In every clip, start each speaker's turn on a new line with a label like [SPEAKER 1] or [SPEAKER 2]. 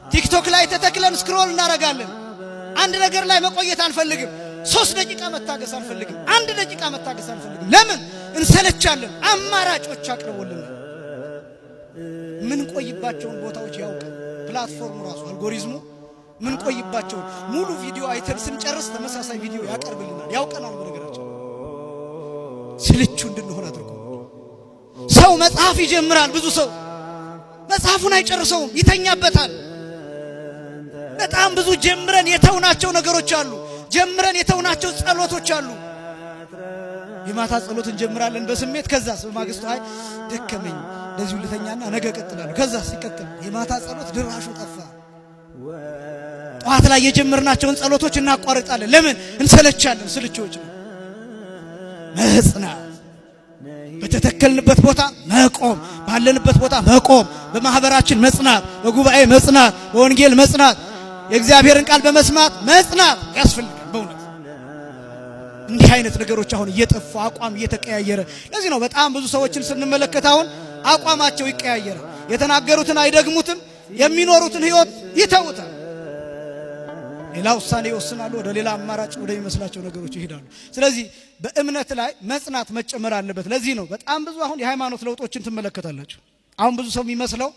[SPEAKER 1] ቲክቶክ ላይ ተተክለን scroll እናደርጋለን። አንድ ነገር ላይ መቆየት አንፈልግም። 3 ደቂቃ መታገስ አንፈልግም። 1 ደቂቃ መታገስ አንፈልግም። ለምን? እንሰለቻለን። አማራጮች አቅርቦልናል። ምንቆይባቸውን ቦታዎች ያውቃል። Platform ኡ ራሱ፣ አልጎሪዝሙ ምንቆይባቸውን ሙሉ ቪዲዮ አይተን ስንጨርስ ተመሳሳይ ቪዲዮ ያቀርብልናል። ያውቀናል። በነገራችን ስልቹ እንድንሆን አድርጎ ሰው መጽሐፍ ይጀምራል። ብዙ ሰው መጽሐፉን አይጨርሰውም፣ ይተኛበታል። በጣም ብዙ ጀምረን የተውናቸው ነገሮች አሉ። ጀምረን የተውናቸው ጸሎቶች አሉ። የማታ ጸሎት እንጀምራለን በስሜት። ከዛስ በማግስቱ አይ ደከመኝ፣ እንደዚሁ ልተኛና ነገ እቀጥላለሁ። ከዛስ ይቀጥል። የማታ ጸሎት ድራሹ ጠፋ። ጠዋት ላይ የጀመርናቸውን ጸሎቶች እናቋርጣለን። ለምን? እንሰለቻለን። ስልቾች ነው። መጽናት፣ በተተከልንበት ቦታ መቆም፣ ባለንበት ቦታ መቆም፣ በማህበራችን መጽናት፣ በጉባኤ መጽናት፣ በወንጌል መጽናት፣ የእግዚአብሔርን ቃል በመስማት መጽናት ያስፈልጋል። በእውነት እንዲህ አይነት ነገሮች አሁን እየጠፉ አቋም እየተቀያየረ፣ ለዚህ ነው በጣም ብዙ ሰዎችን ስንመለከት አሁን አቋማቸው ይቀያየራል። የተናገሩትን አይደግሙትም። የሚኖሩትን ህይወት ይተውታል። ሌላ ውሳኔ ይወስናሉ። ወደ ሌላ አማራጭ ወደሚመስላቸው ነገሮች ይሄዳሉ። ስለዚህ በእምነት ላይ መጽናት መጨመር አለበት። ለዚህ ነው በጣም ብዙ አሁን የሃይማኖት ለውጦችን ትመለከታላችሁ። አሁን ብዙ ሰው የሚመስለው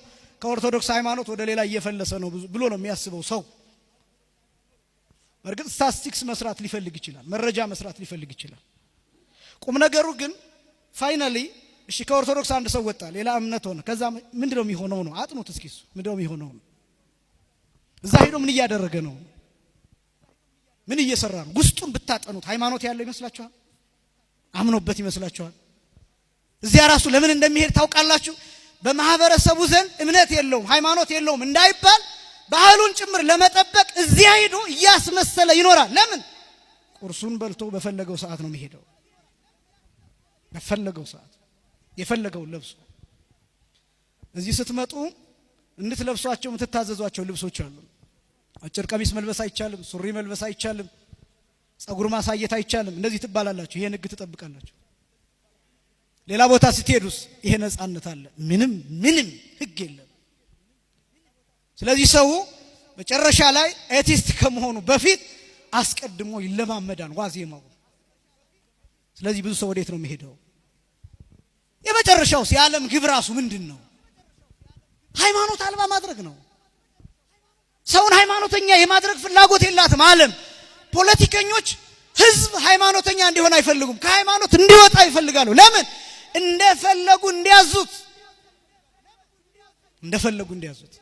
[SPEAKER 1] ከኦርቶዶክስ ሃይማኖት ወደ ሌላ እየፈለሰ ነው ብሎ ነው የሚያስበው ሰው። በእርግጥ ስታስቲክስ መስራት ሊፈልግ ይችላል፣ መረጃ መስራት ሊፈልግ ይችላል። ቁም ነገሩ ግን finally እሺ ከኦርቶዶክስ አንድ ሰው ወጣ፣ ሌላ እምነት ሆነ። ከዛ ምንድነው የሚሆነው ነው? አጥኑት እስኪ። እሱ ምንድነው የሚሆነው ነው? እዛ ሄዶ ምን እያደረገ ነው? ምን እየሰራ ነው? ውስጡን ብታጠኑት ሃይማኖት ያለው ይመስላችኋል? አምኖበት ይመስላችኋል? እዚያ ራሱ ለምን እንደሚሄድ ታውቃላችሁ? በማህበረሰቡ ዘንድ እምነት የለውም፣ ሃይማኖት የለውም እንዳይባል ባህሉን ጭምር ለመጠበቅ እዚያ ሄዶ እያስመሰለ ይኖራል። ለምን? ቁርሱን በልቶ በፈለገው ሰዓት ነው የሚሄደው። በፈለገው ሰዓት የፈለገውን ለብሶ። እዚህ ስትመጡ እንድትለብሷቸው የምትታዘዟቸው ልብሶች አሉ። አጭር ቀሚስ መልበስ አይቻልም። ሱሪ መልበስ አይቻልም። ጸጉር ማሳየት አይቻልም። እንደዚህ ትባላላችሁ። ይሄን ህግ ትጠብቃላችሁ። ሌላ ቦታ ስትሄዱስ ይሄ ነጻነት አለ። ምንም ምንም ህግ የለም። ስለዚህ ሰው መጨረሻ ላይ atheist ከመሆኑ በፊት አስቀድሞ ይለማመዳል ዋዜማው። ስለዚህ ብዙ ሰው ወዴት ነው የሚሄደው? የመጨረሻውስ የዓለም ግብ ራሱ ምንድን ነው? ሃይማኖት አልባ ማድረግ ነው። ሰውን ሃይማኖተኛ የማድረግ ፍላጎት የላትም ዓለም። ፖለቲከኞች ህዝብ ሃይማኖተኛ እንዲሆን አይፈልጉም። ከሃይማኖት እንዲወጣ ይፈልጋሉ። ለምን? እንደፈለጉ እንዲያዙት፣ እንደፈለጉ እንዲያዙት።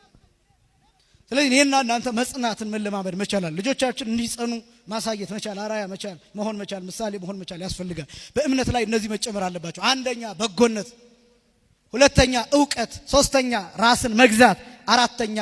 [SPEAKER 1] ስለዚህ እኔና እናንተ መጽናትን መለማመድ መቻላል። ልጆቻችን እንዲጸኑ ማሳየት መቻል፣ አራያ መቻል መሆን መቻል፣ ምሳሌ መሆን መቻል ያስፈልጋል። በእምነት ላይ እነዚህ መጨመር አለባቸው። አንደኛ በጎነት፣ ሁለተኛ እውቀት፣ ሶስተኛ ራስን መግዛት፣ አራተኛ